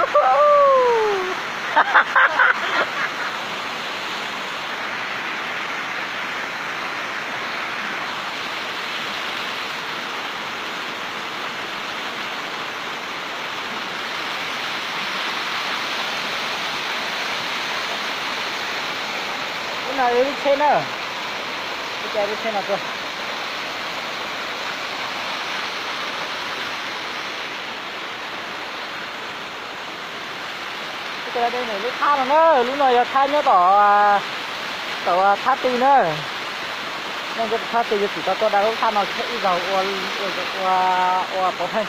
Lub no lub tsheb na. Ib co lub tsheb no tuaj. Lub thab no na, lub no yog thab nyob tom, tom thab ti na. Nej nyob tom thab ti yuav tsum tau tuaj da lub thab no ib zaug ua, ua pov pheej.